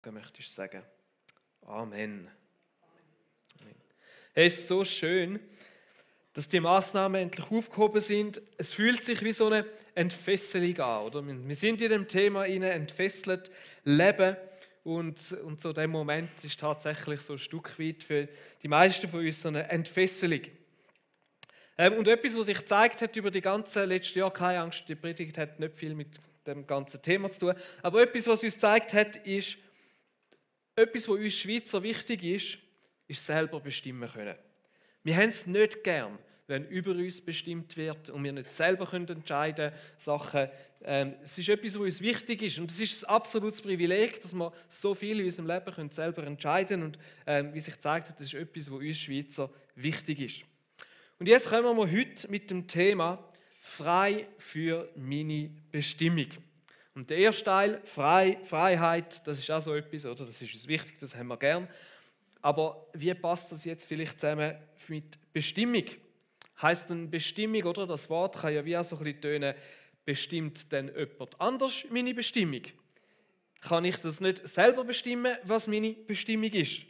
Möchtest du sagen? Amen. Hey, es ist so schön, dass die Massnahmen endlich aufgehoben sind. Es fühlt sich wie so eine Entfesselung an, oder? Wir sind in dem Thema entfesselt, leben und so der Moment ist tatsächlich so ein Stück weit für die meisten von uns so eine Entfesselung. Und etwas, was sich gezeigt hat über die ganzen letzten Jahre, keine Angst, die Predigt hat nicht viel mit dem ganzen Thema zu tun, aber etwas, was uns gezeigt hat, ist, etwas, was uns Schweizer wichtig ist selber bestimmen können. Wir haben es nicht gern, wenn über uns bestimmt wird und wir nicht selber entscheiden können, Sachen. Es ist etwas, was uns wichtig ist und es ist ein absolutes Privileg, dass wir so viel in unserem Leben selber entscheiden können und wie sich gezeigt hat, das ist etwas, was uns Schweizer wichtig ist. Und jetzt kommen wir heute mit dem Thema «Frei für meine Bestimmung». Und der erste Teil, Freiheit, das ist auch so etwas, oder? Das ist uns wichtig, das haben wir gern. Aber wie passt das jetzt vielleicht zusammen mit Bestimmung? Heißt denn Bestimmung, oder? Das Wort kann ja wie auch so ein bisschen tönen, bestimmt denn jemand anders meine Bestimmung? Kann ich das nicht selber bestimmen, was meine Bestimmung ist?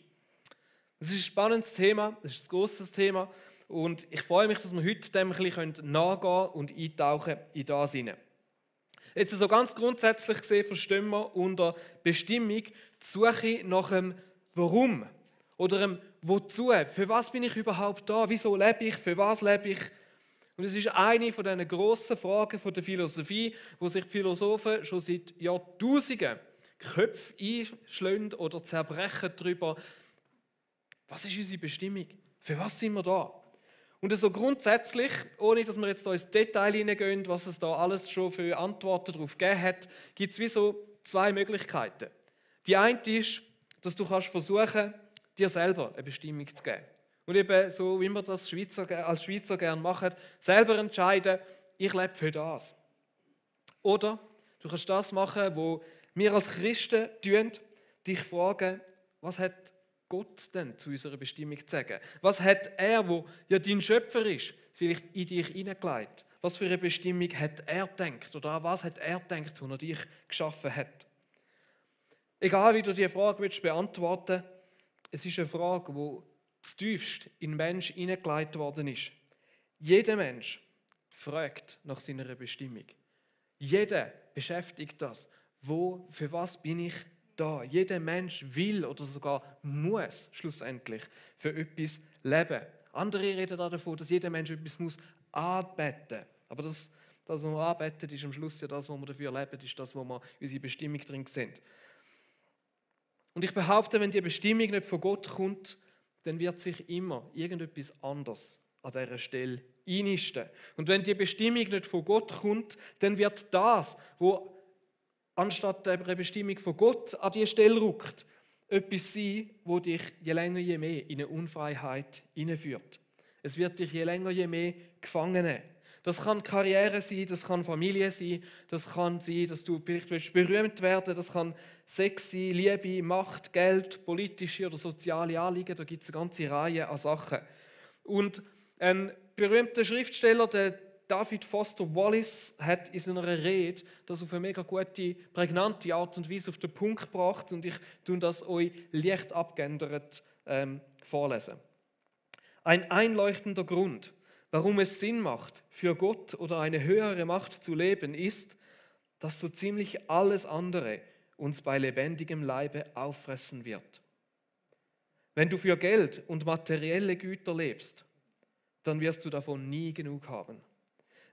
Das ist ein spannendes Thema, das ist ein grosses Thema und ich freue mich, dass wir heute dem ein bisschen nachgehen und eintauchen in das hinein. Jetzt so ganz grundsätzlich gesehen verstehen wir unter Bestimmung die Suche nach einem Warum oder einem Wozu. Für was bin ich überhaupt da? Wieso lebe ich? Für was lebe ich? Und es ist eine von diesen grossen Fragen von der Philosophie, wo sich die Philosophen schon seit Jahrtausenden Köpfe einschlagen oder zerbrechen darüber, was ist unsere Bestimmung? Für was sind wir da? Und so grundsätzlich, ohne dass wir jetzt da ins Detail hineingehen, was es da alles schon für Antworten darauf gegeben hat, gibt es wie so zwei Möglichkeiten. Die eine ist, dass du kannst versuchen, dir selber eine Bestimmung zu geben. Und eben so, wie wir das als Schweizer gerne machen, selber entscheiden, ich lebe für das. Oder du kannst das machen, wo wir als Christen tun, dich fragen, was hat Gott denn zu unserer Bestimmung zu sagen? Was hat er, wo ja dein Schöpfer ist, vielleicht in dich hineingelegt? Was für eine Bestimmung hat er gedacht? Oder an was hat er gedacht, als er dich geschaffen hat? Egal, wie du diese Frage beantworten willst, es ist eine Frage, die zutiefst in den Menschen hineingelegt worden ist. Jeder Mensch fragt nach seiner Bestimmung. Jeder beschäftigt das. Für was bin ich da? Jeder Mensch will oder sogar muss schlussendlich für etwas leben. Andere reden davon, dass jeder Mensch etwas muss anbeten. Aber das, was wir anbeten, ist am Schluss ja das, was wir dafür leben, ist das, wo wir unsere Bestimmung drin sind. Und ich behaupte, wenn die Bestimmung nicht von Gott kommt, dann wird sich immer irgendetwas anderes an dieser Stelle einnisten. Und wenn die Bestimmung nicht von Gott kommt, dann wird das, wo anstatt einer Bestimmung von Gott an die Stelle rückt, etwas sein, wo dich je länger je mehr in eine Unfreiheit hineinführt. Es wird dich je länger je mehr gefangen nehmen. Das kann Karriere sein, das kann Familie sein, das kann sein, dass du vielleicht berühmt werden willst, das kann Sex sein, Liebe, Macht, Geld, politische oder soziale Anliegen, da gibt es eine ganze Reihe an Sachen. Und ein berühmter Schriftsteller, der David Foster Wallace, hat in seiner Rede das auf eine mega gute, prägnante Art und Weise auf den Punkt gebracht und ich tue das euch leicht abgeändert vorlesen. Ein einleuchtender Grund, warum es Sinn macht, für Gott oder eine höhere Macht zu leben, ist, dass so ziemlich alles andere uns bei lebendigem Leibe auffressen wird. Wenn du für Geld und materielle Güter lebst, dann wirst du davon nie genug haben.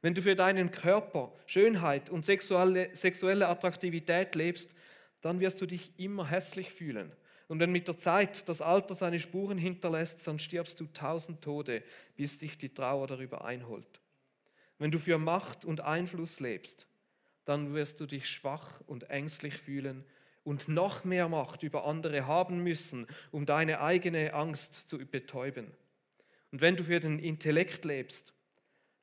Wenn du für deinen Körper, Schönheit und sexuelle Attraktivität lebst, dann wirst du dich immer hässlich fühlen. Und wenn mit der Zeit das Alter seine Spuren hinterlässt, dann stirbst du 1000 Tode, bis dich die Trauer darüber einholt. Wenn du für Macht und Einfluss lebst, dann wirst du dich schwach und ängstlich fühlen und noch mehr Macht über andere haben müssen, um deine eigene Angst zu betäuben. Und wenn du für den Intellekt lebst,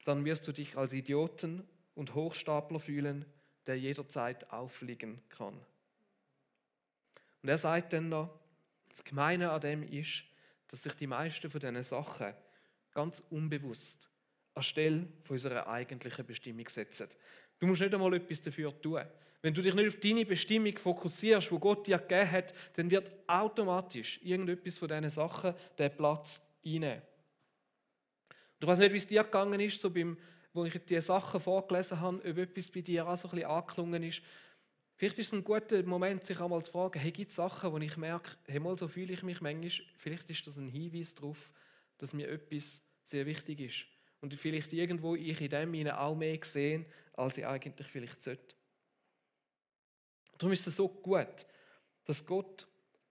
dann wirst du dich als Idioten und Hochstapler fühlen, der jederzeit auffliegen kann. Und er sagt dann noch, das Gemeine an dem ist, dass sich die meisten von diesen Sachen ganz unbewusst anstelle von unserer eigentlichen Bestimmung setzen. Du musst nicht einmal etwas dafür tun. Wenn du dich nicht auf deine Bestimmung fokussierst, wo Gott dir gegeben hat, dann wird automatisch irgendetwas von diesen Sachen den Platz einnehmen. Ich weiß nicht, wie es dir gegangen ist, so wo ich diese Sachen vorgelesen habe, ob etwas bei dir auch so ein bisschen angeklungen ist. Vielleicht ist es ein guter Moment, sich einmal zu fragen, hey, gibt es Sachen, wo ich merke, hey, mal so fühle ich mich manchmal, vielleicht ist das ein Hinweis darauf, dass mir etwas sehr wichtig ist. Und vielleicht irgendwo ich in dem auch mehr sehe, als ich eigentlich vielleicht sollte. Darum ist es so gut, dass Gott,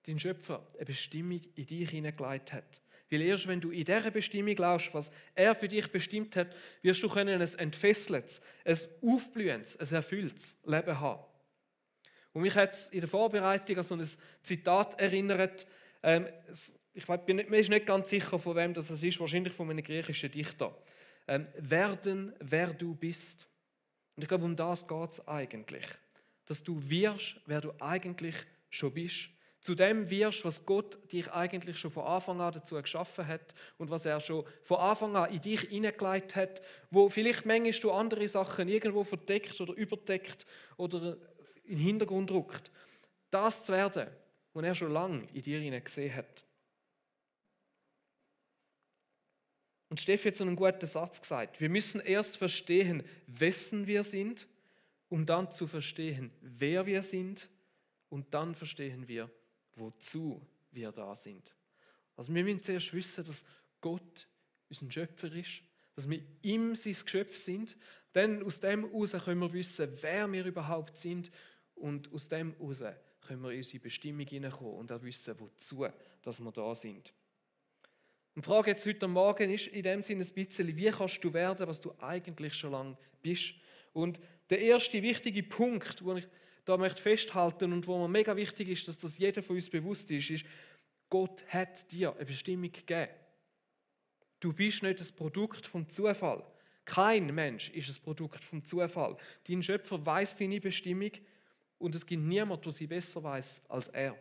dein Schöpfer, eine Bestimmung in dich hineingelegt hat. Weil erst wenn du in dieser Bestimmung glaubst, was er für dich bestimmt hat, wirst du können ein entfesseltes, ein aufblühendes, ein erfülltes Leben haben. Und mich hat es in der Vorbereitung an so ein Zitat erinnert. Ich bin mir nicht ganz sicher, von wem das ist, wahrscheinlich von einem griechischen Dichter. Werden, wer du bist. Und ich glaube, um das geht es eigentlich. Dass du wirst, wer du eigentlich schon bist. Zu dem wirst, was Gott dich eigentlich schon von Anfang an dazu geschaffen hat und was er schon von Anfang an in dich hineingelegt hat, wo vielleicht manchmal du andere Sachen irgendwo verdeckt oder überdeckt oder in den Hintergrund rückt. Das zu werden, was er schon lange in dir hinein gesehen hat. Und Steffi hat so einen guten Satz gesagt. Wir müssen erst verstehen, wessen wir sind, um dann zu verstehen, wer wir sind, und dann verstehen wir, wozu wir da sind. Also wir müssen zuerst wissen, dass Gott unser Schöpfer ist, dass wir ihm sein Geschöpf sind. Dann aus dem heraus können wir wissen, wer wir überhaupt sind, und aus dem heraus können wir in unsere Bestimmung hineinkommen und auch wissen, wozu dass wir da sind. Und die Frage jetzt heute Morgen ist in dem Sinne ein bisschen, wie kannst du werden, was du eigentlich schon lange bist? Und der erste wichtige Punkt, den ich da möchte festhalten und wo mir mega wichtig ist, dass das jeder von uns bewusst ist, Gott hat dir eine Bestimmung gegeben. Du bist nicht das Produkt vom Zufall. Kein Mensch ist ein Produkt vom Zufall. Dein Schöpfer weiß deine Bestimmung und es gibt niemanden, der sie besser weiß als er.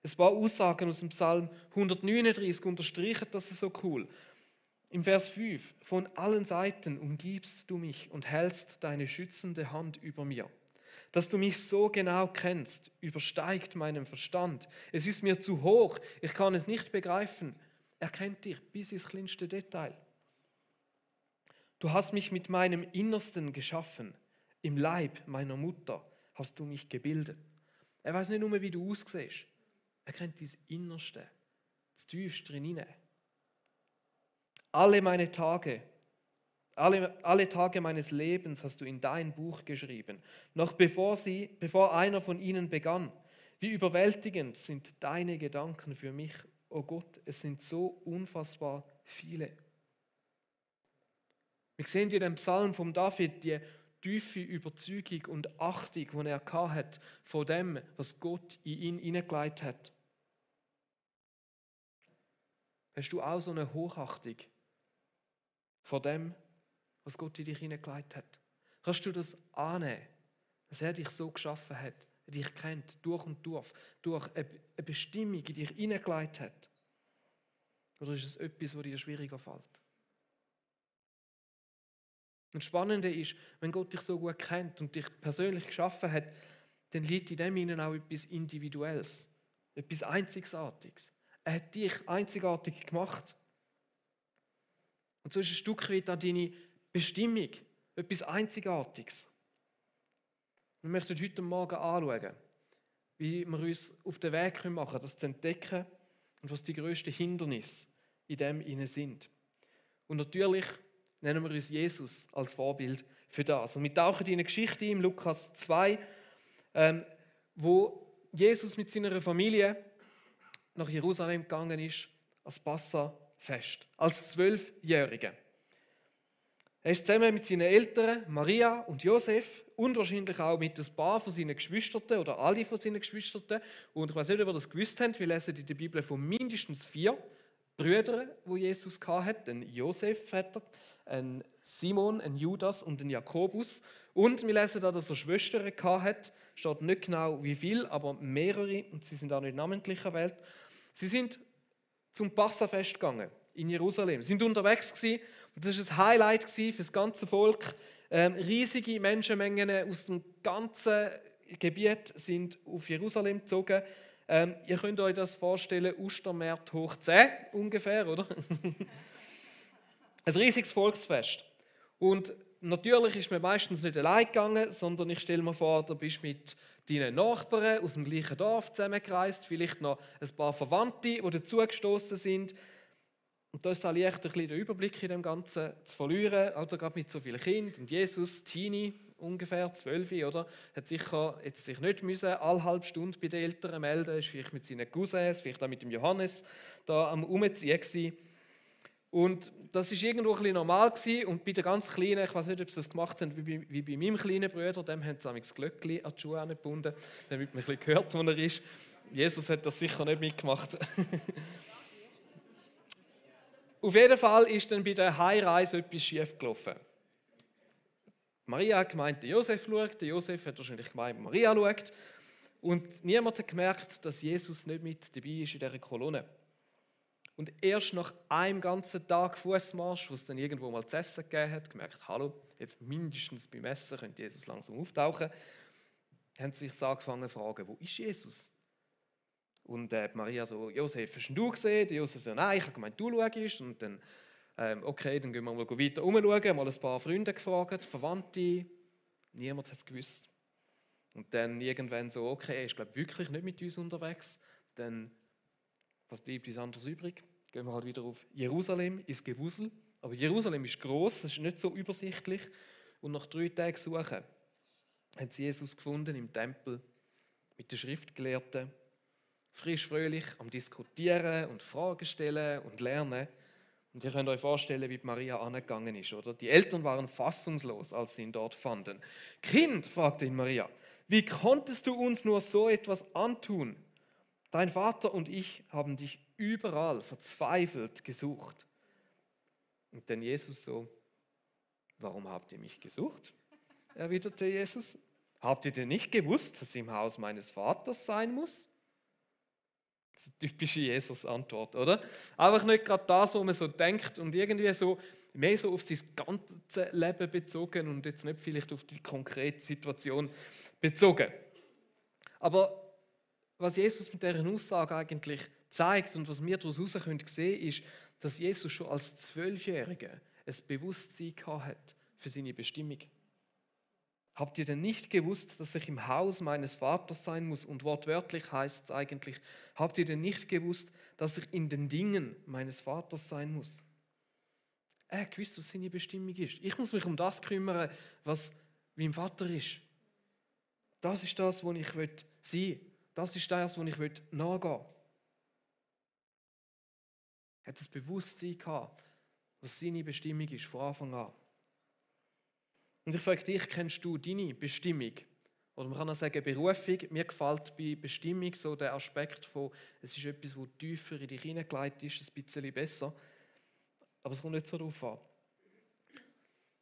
Ein paar Aussagen aus dem Psalm 139 unterstreichen das so cool. Im Vers 5: Von allen Seiten umgibst du mich und hältst deine schützende Hand über mir. Dass du mich so genau kennst, übersteigt meinen Verstand. Es ist mir zu hoch, ich kann es nicht begreifen. Er kennt dich bis ins kleinste Detail. Du hast mich mit meinem Innersten geschaffen. Im Leib meiner Mutter hast du mich gebildet. Er weiß nicht nur, wie du aussiehst. Er kennt dein Innerste, das Tiefste drin. Alle Tage meines Lebens hast du in dein Buch geschrieben, noch bevor einer von ihnen begann. Wie überwältigend sind deine Gedanken für mich, oh Gott, es sind so unfassbar viele. Wir sehen in dem Psalm von David die tiefe Überzeugung und Achtung, die er hatte von dem, was Gott in ihn hineingelegt hat. Hast du auch so eine Hochachtung vor dem, was Gott in dich hineingelegt hat? Kannst du das annehmen, dass er dich so geschaffen hat, er dich kennt, durch und durch eine Bestimmung in dich hineingelegt hat? Oder ist es etwas, was dir schwieriger fällt? Und das Spannende ist, wenn Gott dich so gut kennt und dich persönlich geschaffen hat, dann liegt in dem hinein auch etwas Individuelles, etwas Einzigartiges. Er hat dich einzigartig gemacht. Und so ist ein Stück weit an deine Bestimmung, etwas Einzigartiges. Wir möchten heute Morgen anschauen, wie wir uns auf den Weg machen können, das zu entdecken und was die grössten Hindernisse in dem hinein sind. Und natürlich nennen wir uns Jesus als Vorbild für das. Und wir tauchen in eine Geschichte in Lukas 2, wo Jesus mit seiner Familie nach Jerusalem gegangen ist, als Passafest, als 12-Jähriger. Er ist zusammen mit seinen Eltern, Maria und Josef, und wahrscheinlich auch mit ein paar von seinen Geschwistern oder alle von seinen Geschwistern. Und ich weiß nicht, ob ihr das gewusst habt, wir lesen in der Bibel von mindestens 4 Brüdern, die Jesus hatte. Einen Josef hat er, einen Simon, einen Judas und einen Jakobus. Und wir lesen da, dass er Schwestern hatte. Steht nicht genau wie viel, aber mehrere, und sie sind auch nicht namentlich erwählt. Sie sind zum Passafest gegangen in Jerusalem. Sie sind unterwegs gewesen, und das war ein Highlight für das ganze Volk. Riesige Menschenmengen aus dem ganzen Gebiet sind auf Jerusalem gezogen. Ihr könnt euch das vorstellen, Ostermärt hoch 10 ungefähr, oder? Ein riesiges Volksfest. Und natürlich ist man meistens nicht allein gegangen, sondern ich stelle mir vor, du bist mit deinen Nachbarn aus dem gleichen Dorf zusammengereist, vielleicht noch ein paar Verwandte, die dazugestoßen sind. Und da ist es leicht, ein bisschen den Überblick in dem Ganzen zu verlieren, oder gerade mit so vielen Kindern. Und Jesus, Teenie, ungefähr 12, oder? Hat sicher jetzt sich nicht müssen, alle halbe Stunde bei den Eltern melden, ist vielleicht mit seinen Cousins, vielleicht auch mit dem Johannes da am Umziehen gewesen. Und das war irgendwo ein bisschen normal gewesen. Und bei den ganz Kleinen, ich weiß nicht, ob sie das gemacht haben, wie bei meinem kleinen Bruder, dem haben sie das Glöckchen an die Schuhe angebunden, damit man ein bisschen gehört, wo er ist. Jesus hat das sicher nicht mitgemacht. Auf jeden Fall ist dann bei der Heimreise etwas schief gelaufen. Maria hat gemeint, der Josef schaut, der Josef hat wahrscheinlich gemeint, Maria schaut. Und niemand hat gemerkt, dass Jesus nicht mit dabei ist in dieser Kolonne. Und erst nach einem ganzen Tag Fußmarsch, wo es dann irgendwo mal zu essen gegeben hat, gemerkt, hallo, jetzt mindestens beim Essen könnte Jesus langsam auftauchen, haben sie sich angefangen zu fragen, wo ist Jesus? Und Maria so, Josef, hast du gesehen? Der Josef so, nein, ich habe gemeint, du schaust. Und dann, okay, dann gehen wir mal weiter umschauen, mal ein paar Freunde gefragt, Verwandte, niemand hat es gewusst. Und dann irgendwann so, okay, er ist glaube wirklich nicht mit uns unterwegs, dann was bleibt uns anderes übrig? Gehen wir halt wieder auf Jerusalem, ins Gewusel. Aber Jerusalem ist gross, es ist nicht so übersichtlich. Und nach 3 Tagen Suchen hat sie Jesus gefunden im Tempel mit den Schriftgelehrten, frisch fröhlich am Diskutieren und Fragen stellen und lernen. Und ihr könnt euch vorstellen, wie Maria angegangen ist, oder? Die Eltern waren fassungslos, als sie ihn dort fanden. Kind, fragte ihn Maria, wie konntest du uns nur so etwas antun? Dein Vater und ich haben dich überall verzweifelt gesucht. Und dann Jesus so, warum habt ihr mich gesucht? Erwiderte Jesus. Habt ihr denn nicht gewusst, dass ich im Haus meines Vaters sein muss? Das ist eine typische Jesus-Antwort, oder? Einfach nicht gerade das, was man so denkt und irgendwie so mehr so auf sein ganzes Leben bezogen und jetzt nicht vielleicht auf die konkrete Situation bezogen. Aber was Jesus mit dieser Aussage eigentlich zeigt und was wir daraus sehen können, ist, dass Jesus schon als 12-Jähriger ein Bewusstsein hat für seine Bestimmung. Habt ihr denn nicht gewusst, dass ich im Haus meines Vaters sein muss? Und wortwörtlich heißt es eigentlich, habt ihr denn nicht gewusst, dass ich in den Dingen meines Vaters sein muss? Er hat gewusst, was seine Bestimmung ist. Ich muss mich um das kümmern, was mein Vater ist. Das ist das, was ich sein will. Das ist das, was ich nachgehen will. Er hat das Bewusstsein gehabt, was seine Bestimmung ist, von Anfang an. Und ich frage dich, kennst du deine Bestimmung? Oder man kann auch sagen Berufung. Mir gefällt bei Bestimmung so der Aspekt von, es ist etwas, das tiefer in dich hineingelegt ist, ein bisschen besser. Aber es kommt nicht so darauf an.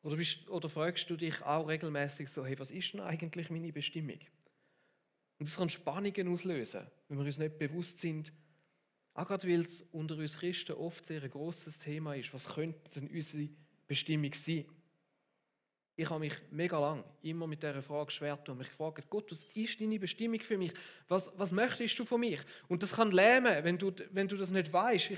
Oder fragst du dich auch regelmäßig so, hey, was ist denn eigentlich meine Bestimmung? Und das kann Spannungen auslösen, wenn wir uns nicht bewusst sind, auch gerade weil es unter uns Christen oft sehr ein grosses Thema ist. Was könnte denn unsere Bestimmung sein? Ich habe mich mega lang immer mit dieser Frage geschwert und mich gefragt, Gott, was ist deine Bestimmung für mich? Was möchtest du von mir? Und das kann lähmen, wenn du das nicht weißt.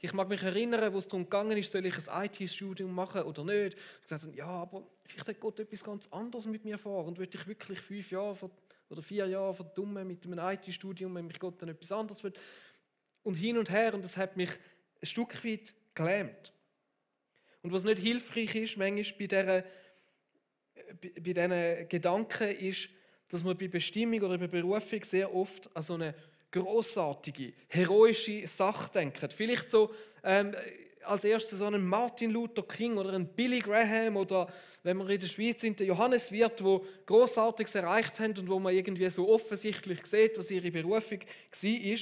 Ich mag mich erinnern, wo es darum gegangen ist, soll ich ein IT-Studium machen oder nicht. Ich gesagt, ja, aber vielleicht hat Gott etwas ganz anderes mit mir vor und will ich wirklich 5 Jahre oder 4 Jahre verdummen mit einem IT-Studium, wenn mich Gott dann etwas anderes will. Und hin und her, und das hat mich ein Stück weit gelähmt. Und was nicht hilfreich ist, manchmal bei diesen Gedanken ist, dass man bei Bestimmung oder bei Berufung sehr oft an so eine grossartige, heroische Sache denkt. Vielleicht so als erstes so einen Martin Luther King oder einen Billy Graham oder wenn wir in der Schweiz sind, der Johannes Wirth, wo Grossartiges erreicht haben und wo man irgendwie so offensichtlich sieht, was ihre Berufung war.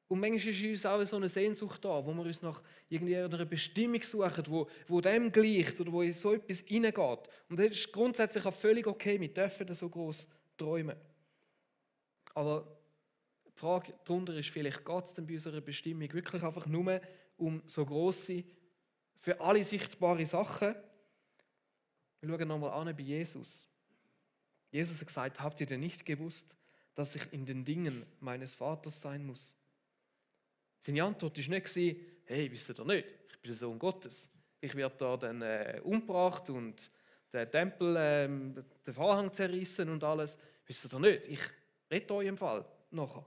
Und manchmal ist in uns auch so eine Sehnsucht da, wo wir uns nach irgendeiner Bestimmung suchen, wo dem gleicht oder wo in so etwas hineingeht. Und das ist grundsätzlich auch völlig okay, wir dürfen das so gross träumen. Aber die Frage darunter ist, vielleicht geht es denn bei unserer Bestimmung wirklich einfach nur um so grosse, für alle sichtbare Sachen? Wir schauen nochmal an bei Jesus. Jesus hat gesagt, habt ihr denn nicht gewusst, dass ich in den Dingen meines Vaters sein muss? Seine Antwort war nicht, hey, wisst ihr doch nicht, ich bin der Sohn Gottes. Ich werde da dann umgebracht und der Tempel, den Vorhang zerrissen und alles. Wisst ihr doch nicht, ich rette euch im Fall nachher.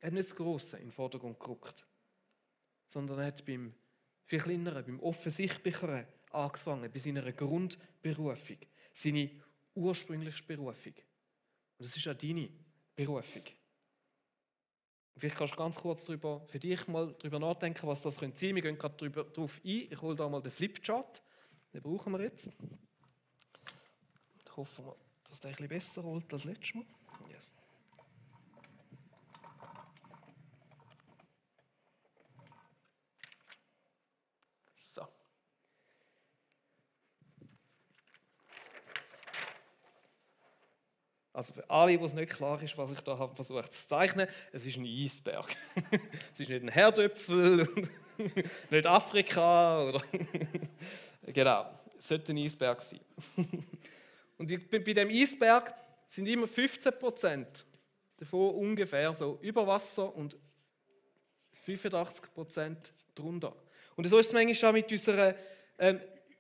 Er hat nicht das Grosse in den Vordergrund gerückt, sondern er hat beim viel kleineren, beim offensichtlicheren angefangen, bei seiner Grundberufung, seine ursprüngliche Berufung. Und das ist auch deine Berufung. Vielleicht kannst du ganz kurz für dich mal darüber nachdenken, was das sein könnte. Wir gehen gerade darauf ein. Ich hole da mal den Flipchart. Den brauchen wir jetzt. Ich hoffe, dass der ein bisschen besser rollt als letztes Mal. Yes. So. Also für alle, wo es nicht klar ist, was ich da habe versucht zu zeichnen, es ist ein Eisberg. Es ist nicht ein Herdöpfel, nicht Afrika oder genau, es sollte ein Eisberg sein. Und bei diesem Eisberg sind immer 15% davon ungefähr so über Wasser und 85% drunter. Und so ist es manchmal auch mit unserer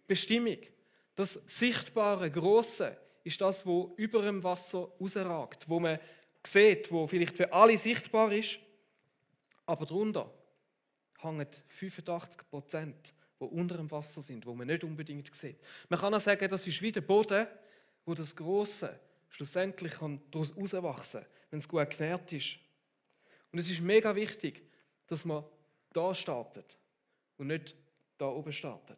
Bestimmung. Das Sichtbare, Grosse, ist das, was über dem Wasser rausragt, wo man sieht, wo vielleicht für alle sichtbar ist, aber darunter hängen 85%, die unter dem Wasser sind, wo man nicht unbedingt sieht. Man kann auch sagen, das ist wie der Boden, wo das Grosse schlussendlich daraus herauswachsen kann, wenn es gut genährt ist. Und es ist mega wichtig, dass man da startet und nicht da oben startet.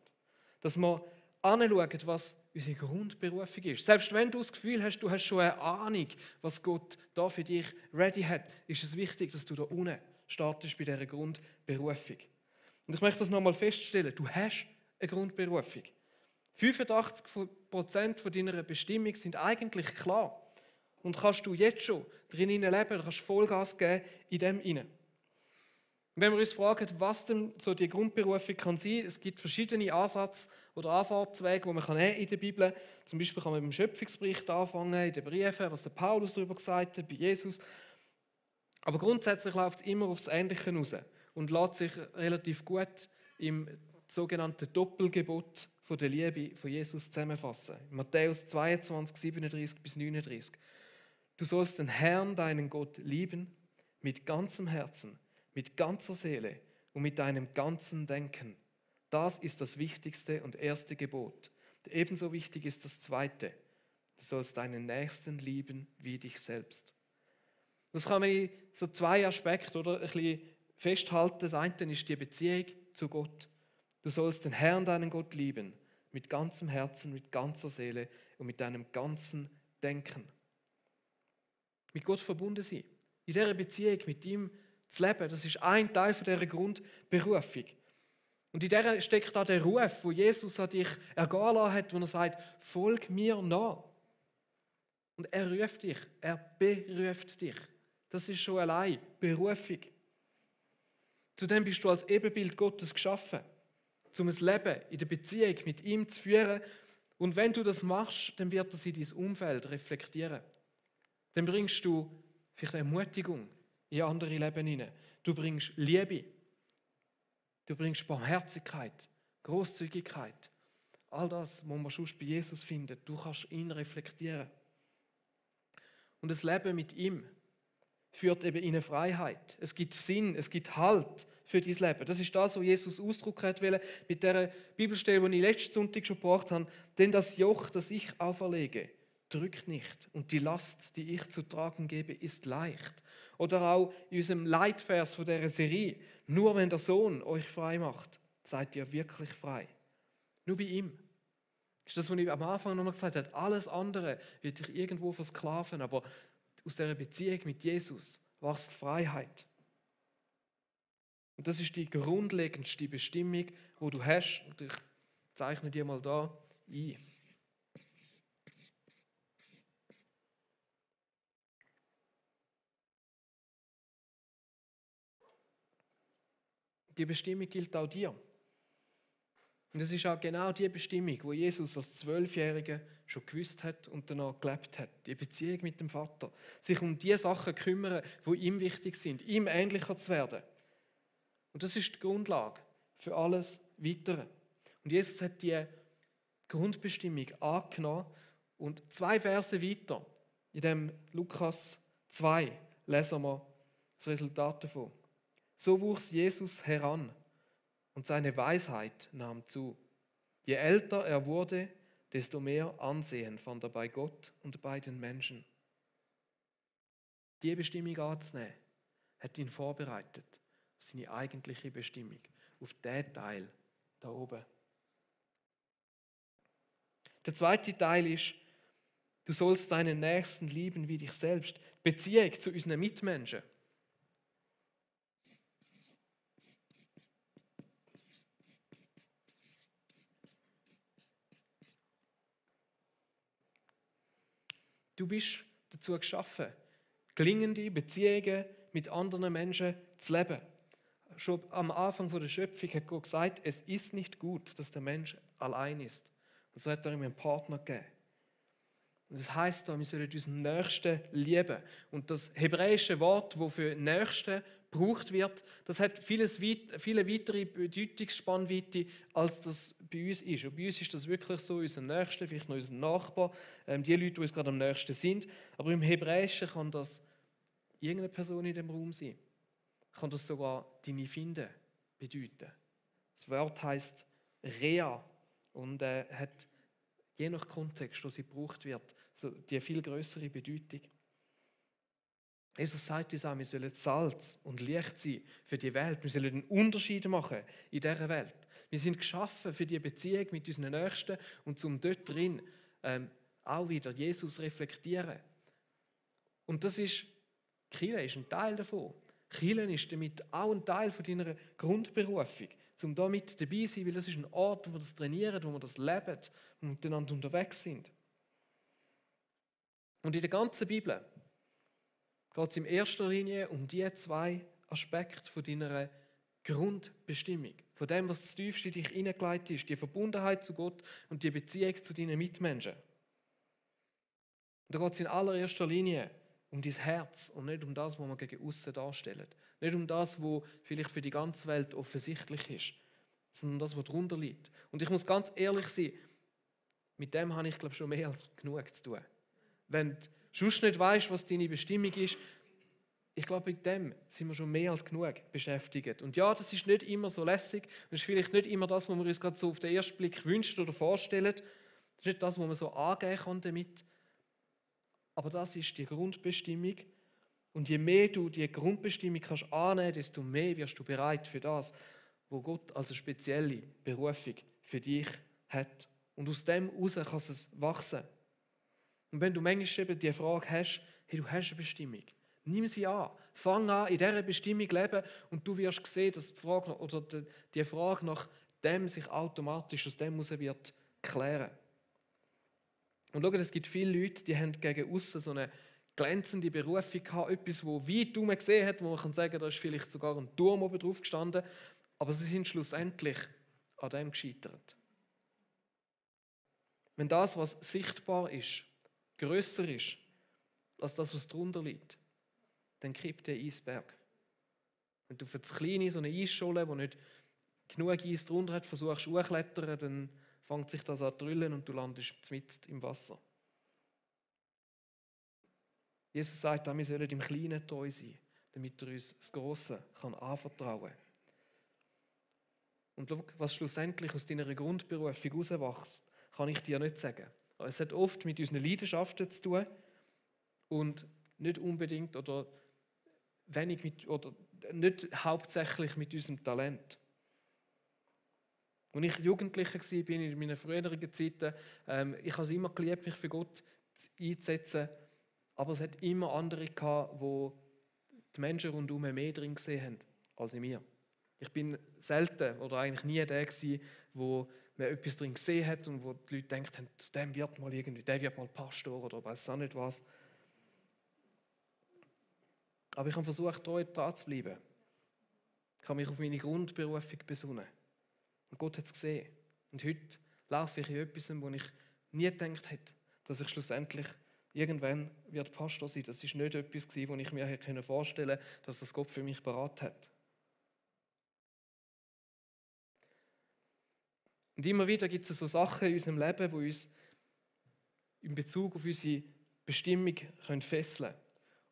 Dass man anschaut, was unsere Grundberufung ist. Selbst wenn du das Gefühl hast, du hast schon eine Ahnung, was Gott da für dich ready hat, ist es wichtig, dass du da unten startest bei dieser Grundberufung. Und ich möchte das nochmal feststellen, du hast eine Grundberufung. 85% von deiner Bestimmung sind eigentlich klar. Und kannst du jetzt schon drin leben, kannst du Vollgas geben in dem hinein. Wenn wir uns fragen, was denn so die Grundberufung kann sein, es gibt verschiedene Ansatz- oder Anfahrtswege, die man in der Bibel kann. Zum Beispiel kann man mit dem Schöpfungsbericht anfangen, in den Briefen, was der Paulus darüber gesagt hat, bei Jesus. Aber grundsätzlich läuft es immer aufs Ähnliche raus und lässt sich relativ gut im sogenannten Doppelgebot von der Liebe von Jesus zusammenfassen. In Matthäus 22, 37 bis 39. Du sollst den Herrn, deinen Gott, lieben mit ganzem Herzen, mit ganzer Seele und mit deinem ganzen Denken. Das ist das wichtigste und erste Gebot. Ebenso wichtig ist das zweite. Du sollst deinen Nächsten lieben wie dich selbst. Das kann man in so zwei Aspekte ein bisschen festhalten. Das eine ist die Beziehung zu Gott. Du sollst den Herrn, deinen Gott, lieben mit ganzem Herzen, mit ganzer Seele und mit deinem ganzen Denken. Mit Gott verbunden sein. In dieser Beziehung mit ihm zu leben, das ist ein Teil von dieser Grundberufung. Und in dieser steckt auch der Ruf, wo Jesus an dich ergehen lassen hat, wo er sagt, folg mir nach. Und er ruft dich, er beruft dich. Das ist schon allein Berufung. Zudem bist du als Ebenbild Gottes geschaffen, um ein Leben in der Beziehung mit ihm zu führen. Und wenn du das machst, dann wird das in dein Umfeld reflektieren. Dann bringst du vielleicht Ermutigung in andere Leben hinein. Du bringst Liebe. Du bringst Barmherzigkeit, Großzügigkeit. All das, was man sonst bei Jesus findet. Du kannst ihn reflektieren. Und das Leben mit ihm führt eben in eine Freiheit. Es gibt Sinn, es gibt Halt für dein Leben. Das ist das, was Jesus ausdrücken hat wollen mit der Bibelstelle, die ich letzten Sonntag schon gebracht habe. Denn das Joch, das ich auferlege, drückt nicht. Und die Last, die ich zu tragen gebe, ist leicht. Oder auch in unserem Leitvers von dieser Serie. Nur wenn der Sohn euch frei macht, seid ihr wirklich frei. Nur bei ihm. Das ist das, was ich am Anfang noch gesagt habe. Alles andere wird dich irgendwo versklaven, aber aus dieser Beziehung mit Jesus wächst Freiheit. Und das ist die grundlegendste Bestimmung, die du hast. Und ich zeichne dir mal da ein. Die Bestimmung gilt auch dir. Und das ist auch genau die Bestimmung, die Jesus als 12-Jähriger schon gewusst hat und danach gelebt hat. Die Beziehung mit dem Vater. Sich um die Sachen kümmern, die ihm wichtig sind, ihm ähnlicher zu werden. Und das ist die Grundlage für alles Weitere. Und Jesus hat die Grundbestimmung angenommen und 2 Verse weiter, in dem Lukas 2, lesen wir das Resultat davon. So wuchs Jesus heran und seine Weisheit nahm zu. Je älter er wurde, desto mehr Ansehen fand er bei Gott und bei den Menschen. Die Bestimmung anzunehmen, hat ihn vorbereitet auf seine eigentliche Bestimmung, auf den Teil da oben. Der zweite Teil ist, du sollst deinen Nächsten lieben wie dich selbst. Beziehung zu unseren Mitmenschen. Du bist dazu geschaffen, gelingende Beziehungen mit anderen Menschen zu leben. Schon am Anfang der Schöpfung hat Gott gesagt, es ist nicht gut, dass der Mensch allein ist. Und so hat er ihm einen Partner gegeben. Und das heisst, wir sollen unseren Nächsten lieben. Und das hebräische Wort, das für Nächsten gebraucht wird, das hat viele weitere Bedeutungsspannweite, als das bei uns ist. Und bei uns ist das wirklich so, unser Nächster, vielleicht noch unser Nachbar, die Leute, die uns gerade am nächsten sind. Aber im Hebräischen kann das irgendeine Person in dem Raum sein. Kann das sogar deine Finde bedeuten. Das Wort heisst Rea und hat je nach Kontext, wo sie gebraucht wird, so die viel größere Bedeutung. Jesus sagt uns auch, wir sollen Salz und Licht sein für die Welt. Wir sollen einen Unterschied machen in dieser Welt. Wir sind geschaffen für die Beziehung mit unseren Nächsten und zum dort drin auch wieder Jesus reflektieren. Und das ist, Kirche ist ein Teil davon. Kirche ist damit auch ein Teil von deiner Grundberufung, um da mit dabei zu sein, weil das ist ein Ort, wo wir das trainieren, wo wir das leben und miteinander unterwegs sind. Und in der ganzen Bibel geht es in erster Linie um die 2 Aspekte von deiner Grundbestimmung, von dem, was das tiefste in dich hineingelegt ist, die Verbundenheit zu Gott und die Beziehung zu deinen Mitmenschen. Und da geht es in allererster Linie um dein Herz und nicht um das, was wir gegen außen darstellen. Nicht um das, was vielleicht für die ganze Welt offensichtlich ist, sondern das, was darunter liegt. Und ich muss ganz ehrlich sein, mit dem habe ich, glaube ich, schon mehr als genug zu tun. Wenn du sonst nicht weißt, was deine Bestimmung ist, ich glaube, mit dem sind wir schon mehr als genug beschäftigt. Und ja, das ist nicht immer so lässig. Das ist vielleicht nicht immer das, was wir uns gerade so auf den ersten Blick wünschen oder vorstellen. Das ist nicht das, was man so angehen kann damit. Aber das ist die Grundbestimmung. Und je mehr du die Grundbestimmung kannst annehmen, desto mehr wirst du bereit für das, wo Gott als eine spezielle Berufung für dich hat. Und aus dem heraus kann es wachsen. Und wenn du manchmal eben die Frage hast, hey, du hast eine Bestimmung, nimm sie an. Fang an, in dieser Bestimmung zu leben und du wirst sehen, dass die Frage nach dem sich automatisch aus dem heraus wird klären. Und schau, es gibt viele Leute, die haben gegen aussen so eine glänzende Berufung gehabt, etwas, wo weit herum gesehen hat, wo man kann sagen, da ist vielleicht sogar ein Turm oben drauf gestanden, aber sie sind schlussendlich an dem gescheitert. Wenn das, was sichtbar ist, grösser ist als das, was drunter liegt, dann kippt der Eisberg. Wenn du für das Kleine so eine Eisscholle, die nicht genug Eis drunter hat, versuchst hochzuklettern, dann fängt sich das an zu drüllen und du landest mitten im Wasser. Jesus sagt, wir sollen im Kleinen treu sein, damit er uns das Grosse anvertrauen kann. Und schau, was schlussendlich aus deiner Grundberufung herauswächst, kann ich dir nicht sagen. Es hat oft mit unseren Leidenschaften zu tun und nicht unbedingt oder nicht hauptsächlich mit unserem Talent. Als ich Jugendlicher war, in meinen früheren Zeiten, ich habe es immer geliebt, mich für Gott einzusetzen, aber es hat immer andere gehabt, wo die Menschen rundherum mehr drin gesehen haben als in mir. Ich bin selten oder eigentlich nie der gewesen, wo man etwas drin gesehen hat und wo die Leute gedacht haben, der wird mal Pastor oder weiß auch nicht was. Aber ich habe versucht, treu dran zu bleiben. Ich habe mich auf meine Grundberufung besonnen. Und Gott hat es gesehen. Und heute laufe ich in etwas, wo ich nie gedacht hätte, dass ich schlussendlich irgendwann wird Pastor sein. Das ist nicht etwas gewesen, wo ich mir vorstellen konnte, dass das Gott für mich parat hat. Und immer wieder gibt es so Sachen in unserem Leben, die uns in Bezug auf unsere Bestimmung fesseln können.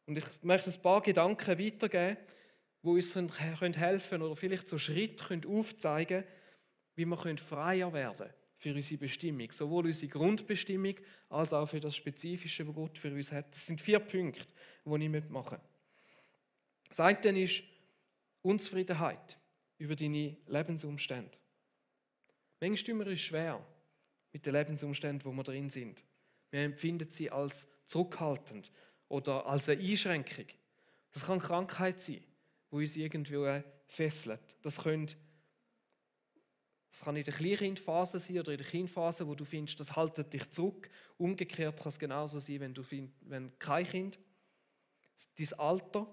Und ich möchte ein paar Gedanken weitergeben, die uns helfen können oder vielleicht so Schritte aufzeigen können, wie wir freier werden können für unsere Bestimmung. Sowohl unsere Grundbestimmung als auch für das Spezifische, was Gott für uns hat. Das sind 4 Punkte, die ich mitmache. Das eine ist Unzufriedenheit über deine Lebensumstände. Manchmal tun wir uns schwer mit den Lebensumständen, wo wir drin sind. Wir empfinden sie als zurückhaltend oder als eine Einschränkung. Das kann Krankheit sein, die uns irgendwo fesselt. Das kann in der Kleinkindphase sein oder in der Kindphase, wo du findest, das haltet dich zurück. Umgekehrt kann es genauso sein, wenn kein Kind, dein Alter,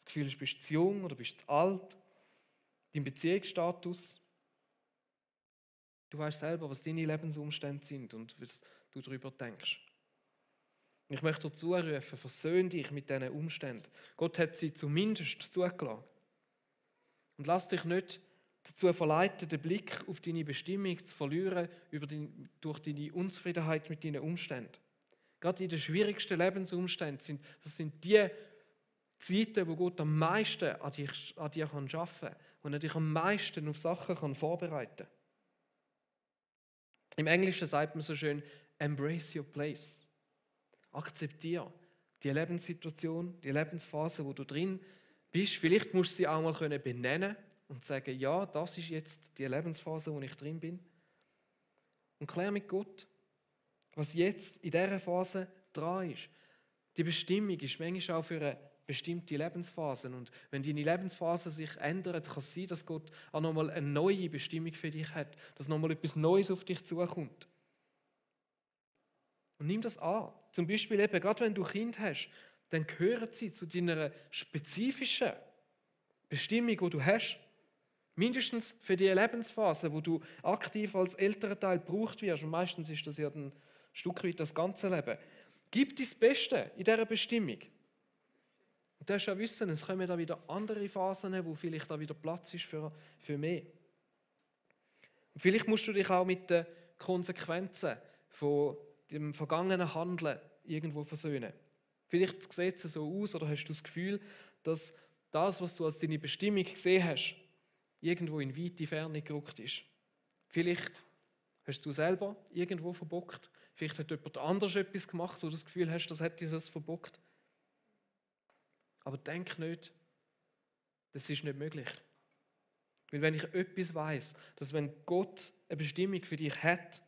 das Gefühl, du bist zu jung oder bist zu alt, dein Beziehungsstatus. Du weißt selber, was deine Lebensumstände sind und was du darüber denkst. Ich möchte dazu rufen, versöhn dich mit diesen Umständen. Gott hat sie zumindest zugelassen. Und lass dich nicht dazu verleiten, den Blick auf deine Bestimmung zu verlieren durch deine Unzufriedenheit mit deinen Umständen. Gerade in den schwierigsten Lebensumständen das sind die Zeiten, wo Gott am meisten an dir arbeiten kann und er dich am meisten auf Sachen vorbereiten kann. Im Englischen sagt man so schön, embrace your place. Akzeptiere die Lebenssituation, die Lebensphase, wo du drin bist. Vielleicht musst du sie auch mal benennen und sagen, ja, das ist jetzt die Lebensphase, wo ich drin bin. Und klär mit Gott, was jetzt in dieser Phase dran ist. Die Bestimmung ist manchmal auch für eine bestimmte Lebensphase. Und wenn deine Lebensphase sich ändert, kann es sein, dass Gott auch nochmal eine neue Bestimmung für dich hat, dass nochmal etwas Neues auf dich zukommt. Und nimm das an. Zum Beispiel eben, gerade wenn du Kind hast, dann gehören sie zu deiner spezifischen Bestimmung, die du hast. Mindestens für die Lebensphase, wo du aktiv als älterer Teil gebraucht wirst. Und meistens ist das ja ein Stück weit das ganze Leben. Gib dein Beste in dieser Bestimmung. Und du hast ja wissen, es kommen da wieder andere Phasen, wo vielleicht da wieder Platz ist für mehr. Und vielleicht musst du dich auch mit den Konsequenzen von dem vergangenen Handeln irgendwo versöhnen. Vielleicht sieht es so aus oder hast du das Gefühl, dass das, was du als deine Bestimmung gesehen hast, irgendwo in weite Ferne gerückt ist. Vielleicht hast du selber irgendwo verbockt. Vielleicht hat jemand anderes etwas gemacht, wo du das Gefühl hast, das hätte dir das verbockt. Aber denk nicht, das ist nicht möglich. Weil wenn ich etwas weiss, dass wenn Gott eine Bestimmung für dich hat,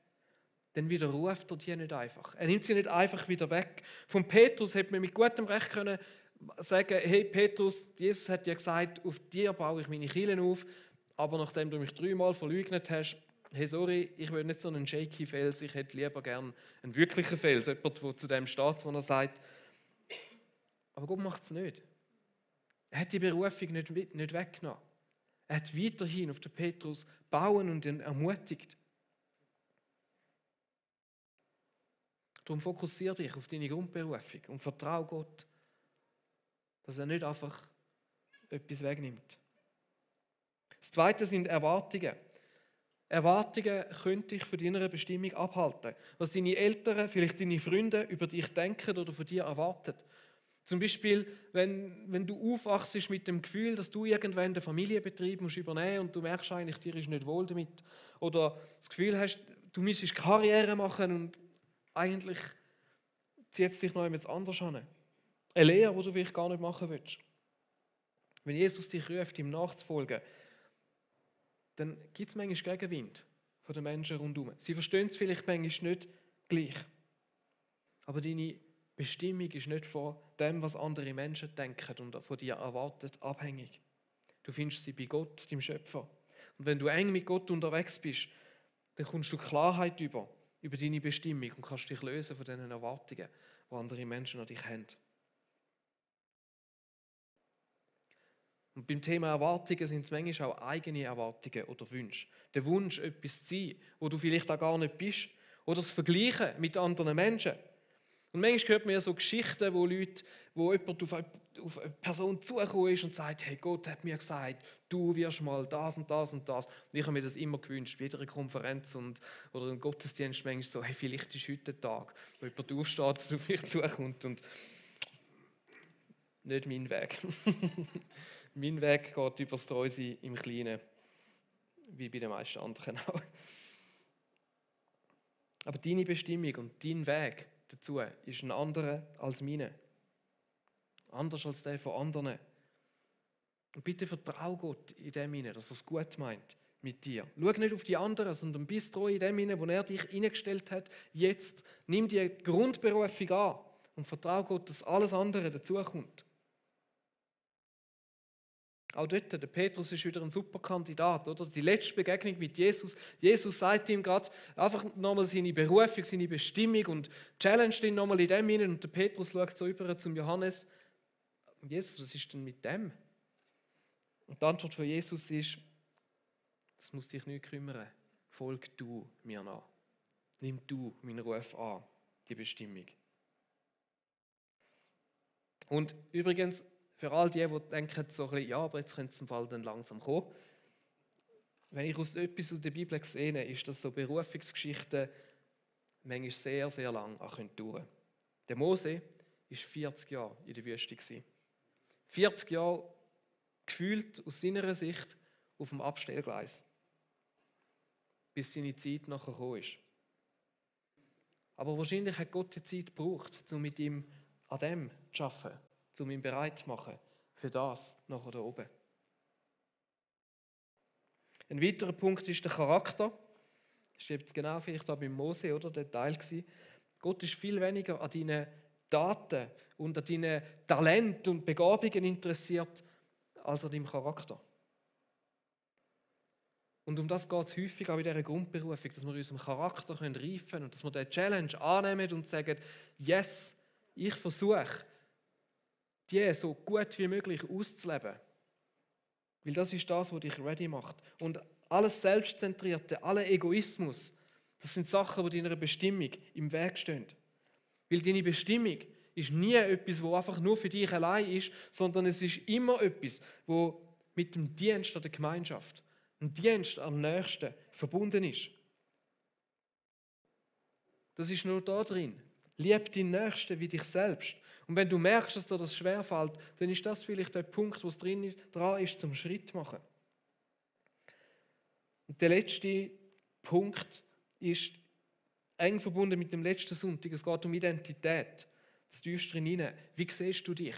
dann widerruft er die nicht einfach. Er nimmt sie nicht einfach wieder weg. Von Petrus hätte man mit gutem Recht können sagen, hey Petrus, Jesus hat dir gesagt, auf dir baue ich meine Kirche auf, aber nachdem du mich 3-mal verleugnet hast, hey sorry, ich will nicht so einen shaky Fels, ich hätte lieber gern einen wirklichen Fels, jemand, der zu dem steht, wo er sagt. Aber Gott macht es nicht. Er hat die Berufung nicht weggenommen. Er hat weiterhin auf den Petrus bauen und ihn ermutigt. Darum fokussiere dich auf deine Grundberufung und vertraue Gott, dass er nicht einfach etwas wegnimmt. Das Zweite sind Erwartungen. Erwartungen können dich von deiner Bestimmung abhalten. Was deine Eltern, vielleicht deine Freunde über dich denken oder von dir erwarten. Zum Beispiel, wenn du aufwachst mit dem Gefühl, dass du irgendwann den Familienbetrieb übernehmen musst und du merkst eigentlich, dir ist nicht wohl damit. Oder das Gefühl hast, du müsstest Karriere machen und eigentlich zieht es dich noch jemand anders an. Eine Lehre, die du vielleicht gar nicht machen willst. Wenn Jesus dich ruft, ihm nachzufolgen, dann gibt es manchmal Gegenwind von den Menschen rundherum. Sie verstehen es vielleicht manchmal nicht gleich. Aber deine Bestimmung ist nicht von dem, was andere Menschen denken und von dir erwartet, abhängig. Du findest sie bei Gott, dem Schöpfer. Und wenn du eng mit Gott unterwegs bist, dann kommst du Klarheit über deine Bestimmung und kannst dich lösen von diesen Erwartungen, die andere Menschen an dich haben. Und beim Thema Erwartungen sind es manchmal auch eigene Erwartungen oder Wünsche. Der Wunsch, etwas zu sein, wo du vielleicht auch gar nicht bist. Oder das Vergleichen mit anderen Menschen. Und manchmal hört man ja so Geschichten, wo jemand auf eine Person zugekommen ist und sagt, hey, Gott hat mir gesagt, du wirst mal das und das und das. Und ich habe mir das immer gewünscht, bei jeder Konferenz oder im Gottesdienst manchmal so, hey, vielleicht ist heute der Tag, wo jemand aufsteht und auf mich zukommt und nicht mein Weg. Mein Weg geht über das Treusein im Kleinen, wie bei den meisten anderen auch. Aber deine Bestimmung und dein Weg dazu ist ein anderer als meine. Anders als der von anderen. Und bitte vertrau Gott in dem hinein, dass er es gut meint mit dir. Schau nicht auf die anderen, sondern bist treu in dem hinein, wo er dich hineingestellt hat. Jetzt nimm die Grundberufung an und vertrau Gott, dass alles andere dazukommt. Auch dort, der Petrus ist wieder ein super Kandidat, oder? Die letzte Begegnung mit Jesus. Jesus sagt ihm gerade einfach nochmal seine Berufung, seine Bestimmung und challenged ihn nochmal in dem hinein. Und der Petrus schaut so über zum Johannes. Jesus, was ist denn mit dem? Und die Antwort von Jesus ist, das muss dich nicht kümmern. Folg du mir nach. Nimm du meinen Ruf an, die Bestimmung. Und übrigens, für all die denken so ein bisschen, ja, aber jetzt könnte es im Fall dann langsam kommen. Wenn ich etwas aus der Bibel sehe, ist, dass so Berufungsgeschichten manchmal sehr, sehr lang dauern können. Der Mose war 40 Jahre in der Wüste. 40 Jahre gefühlt aus seiner Sicht auf dem Abstellgleis, bis seine Zeit nachher gekommen ist. Aber wahrscheinlich hat Gott die Zeit gebraucht, um mit ihm an dem zu arbeiten, um ihn bereit zu machen für das nachher da oben. Ein weiterer Punkt ist der Charakter. Das ist jetzt genau vielleicht auch beim Mose, oder, der Teil gewesen. Gott ist viel weniger an deinen Daten und an deinen Talenten und Begabungen interessiert, als an deinem Charakter. Und um das geht es häufig auch in dieser Grundberufung, dass wir in unserem Charakter reifen können und dass wir diese Challenge annehmen und sagen, yes, ich versuche, die so gut wie möglich auszuleben. Weil das ist das, was dich ready macht. Und alles Selbstzentrierte, aller Egoismus, das sind Sachen, die deiner Bestimmung im Weg stehen. Weil deine Bestimmung ist nie etwas, das einfach nur für dich allein ist, sondern es ist immer etwas, das mit dem Dienst an der Gemeinschaft, dem Dienst am Nächsten verbunden ist. Das ist nur da drin. Lieb deinen Nächsten wie dich selbst. Und wenn du merkst, dass dir das schwerfällt, dann ist das vielleicht der Punkt, wo es dran ist, zum Schritt machen. Und der letzte Punkt ist eng verbunden mit dem letzten Sonntag. Es geht um Identität. Das tiefste hinein. Wie siehst du dich?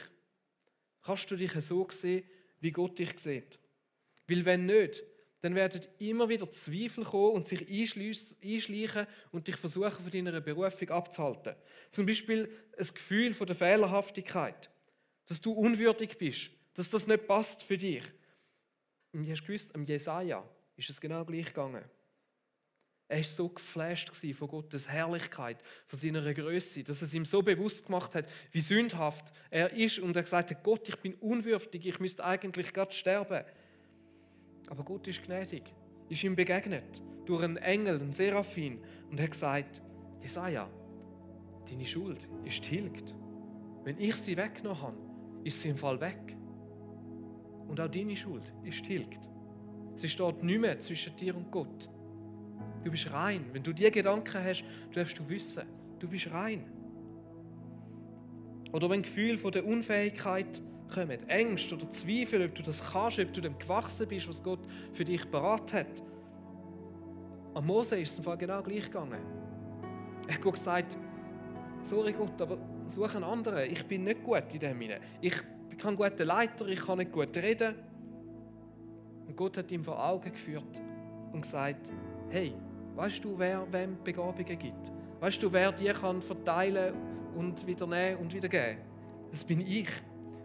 Kannst du dich so sehen, wie Gott dich sieht? Weil wenn nicht, dann werden immer wieder Zweifel kommen und sich einschleichen und dich versuchen, von deiner Berufung abzuhalten. Zum Beispiel ein Gefühl von der Fehlerhaftigkeit, dass du unwürdig bist, dass das nicht passt für dich. Und hast du gewusst, am Jesaja ist es genau gleich gegangen. Er war so geflasht von Gottes Herrlichkeit, von seiner Größe, dass es ihm so bewusst gemacht hat, wie sündhaft er ist. Und er gesagt hat, Gott, ich bin unwürdig, ich müsste eigentlich gerade sterben. Aber Gott ist gnädig, ist ihm begegnet durch einen Engel, einen Seraphim, und hat gesagt, Jesaja, deine Schuld ist tilgt. Wenn ich sie weggenommen habe, ist sie im Fall weg. Und auch deine Schuld ist tilgt. Sie steht nicht mehr zwischen dir und Gott. Du bist rein. Wenn du diese Gedanken hast, darfst du wissen, du bist rein. Oder wenn Gefühle von der Unfähigkeit kommen, Ängste oder Zweifel, ob du das kannst, ob du dem gewachsen bist, was Gott für dich parat hat. An Mose ist es im Fall genau gleich gegangen. Er hat Gott gesagt, sorry Gott, aber such einen anderen. Ich bin nicht gut in dem hinein. Ich bin kein guter Leiter, ich kann nicht gut reden. Und Gott hat ihm vor Augen geführt und gesagt, hey, weißt du, wer wem Begabungen gibt? Weißt du, wer die kann verteilen und wieder nehmen und wieder geben? Das bin ich.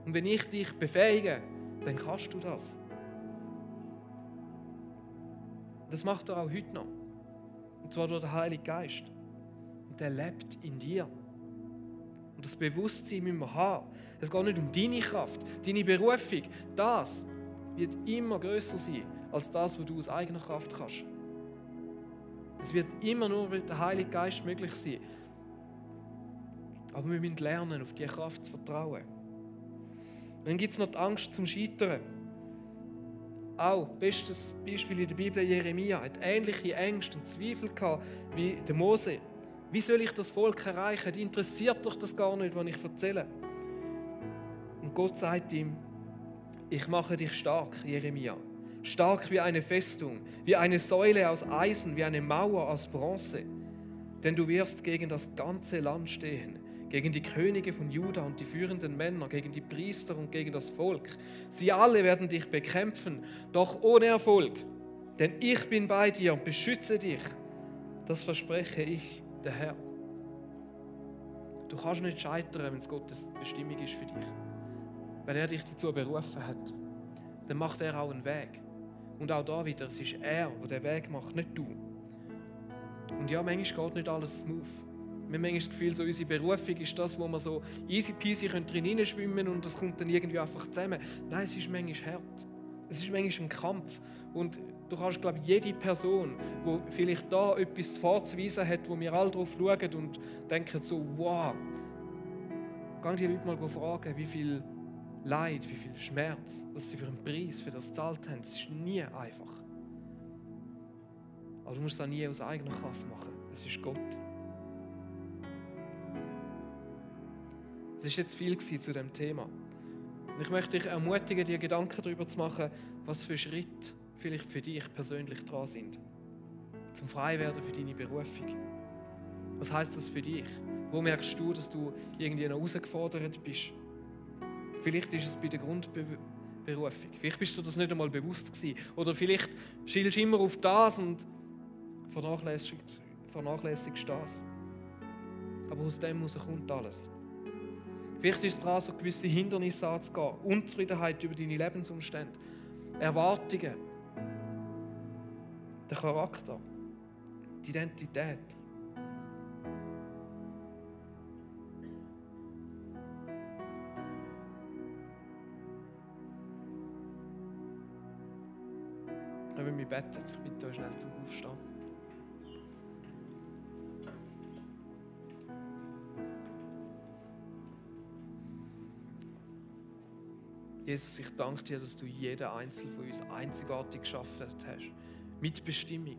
Und wenn ich dich befähige, dann kannst du das. Das macht er auch heute noch. Und zwar durch den Heiligen Geist. Und der lebt in dir. Und das Bewusstsein müssen wir haben. Es geht nicht um deine Kraft, deine Berufung. Das wird immer grösser sein, als das, was du aus eigener Kraft kannst. Es wird immer nur mit dem Heiligen Geist möglich sein. Aber wir müssen lernen, auf diese Kraft zu vertrauen. Und dann gibt es noch die Angst zum Scheitern. Auch, bestes Beispiel in der Bibel, Jeremia hat ähnliche Ängste und Zweifel gehabt wie der Mose. Wie soll ich das Volk erreichen? Die interessiert doch das gar nicht, was ich erzähle. Und Gott sagt ihm, ich mache dich stark, Jeremia. Stark wie eine Festung, wie eine Säule aus Eisen, wie eine Mauer aus Bronze. Denn du wirst gegen das ganze Land stehen, gegen die Könige von Juda und die führenden Männer, gegen die Priester und gegen das Volk. Sie alle werden dich bekämpfen, doch ohne Erfolg. Denn ich bin bei dir und beschütze dich. Das verspreche ich, der Herr. Du kannst nicht scheitern, wenn es Gottes Bestimmung ist für dich. Wenn er dich dazu berufen hat, dann macht er auch einen Weg. Und auch da wieder, es ist er, der den Weg macht, nicht du. Und ja, manchmal geht nicht alles smooth. Wir haben manchmal das Gefühl, so unsere Berufung ist das, wo wir so easy peasy drin hineinschwimmen und das kommt dann irgendwie einfach zusammen. Nein, es ist manchmal hart. Es ist manchmal ein Kampf. Und du kannst, glaube ich, jede Person, die vielleicht da etwas vorzuweisen hat, wo wir alle drauf schauen und denken so, wow, geh die Leute mal fragen, wie viel Leid, wie viel Schmerz, was sie für einen Preis für das gezahlt haben. Es ist nie einfach. Aber du musst das nie aus eigener Kraft machen. Es ist Gott. Es war jetzt viel zu diesem Thema. Und ich möchte dich ermutigen, dir Gedanken darüber zu machen, was für Schritte vielleicht für dich persönlich dran sind. Zum Freiwerden für deine Berufung. Was heisst das für dich? Wo merkst du, dass du irgendwie noch herausgefordert bist? Vielleicht ist es bei der Grundberufung. Vielleicht bist du das nicht einmal bewusst gewesen. Oder vielleicht schielst du immer auf das und vernachlässigst das. Aber aus dem heraus kommt alles. Vielleicht ist es daran, so gewisse Hindernisse anzugehen. Unzufriedenheit über deine Lebensumstände. Erwartungen. Der Charakter. Die Identität. Wenn wir beten, ich bitte euch schnell zum Aufstehen. Jesus, ich danke dir, dass du jeden Einzelnen von uns einzigartig geschaffen hast. Mit Bestimmung.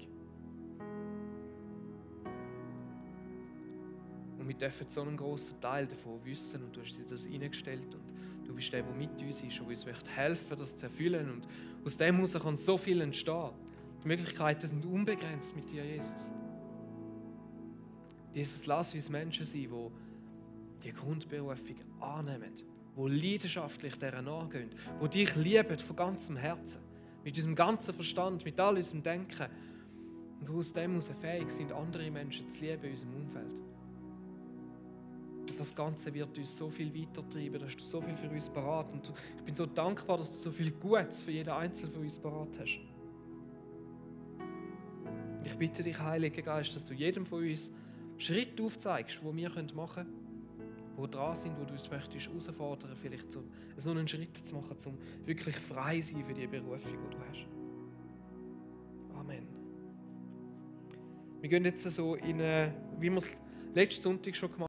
Und wir dürfen so einen grossen Teil davon wissen und du hast dir das eingestellt und du bist der, der mit uns ist und uns helfen möchte, das zu erfüllen. Und aus dem heraus kann so viel entstehen. Die Möglichkeiten sind unbegrenzt mit dir, Jesus. Jesus, lass uns Menschen sein, die die Grundberufung annehmen, die leidenschaftlich dieser nachgehen, die dich lieben von ganzem Herzen, mit unserem ganzen Verstand, mit all unserem Denken und die aus dem heraus fähig sind, andere Menschen zu lieben in unserem Umfeld. Und das Ganze wird uns so viel weitertreiben, dass du so viel für uns parat und ich bin so dankbar, dass du so viel Gutes für jeden Einzelnen von uns parat hast. Ich bitte dich, Heiliger Geist, dass du jedem von uns Schritte aufzeigst, die wir machen können, die dran sind, wo du uns möchtest herausfordern, vielleicht so einen Schritt zu machen, um wirklich frei zu sein für die Berufung, die du hast. Amen. Wir gehen jetzt so in, wie wir es letzten Sonntag schon gemacht haben,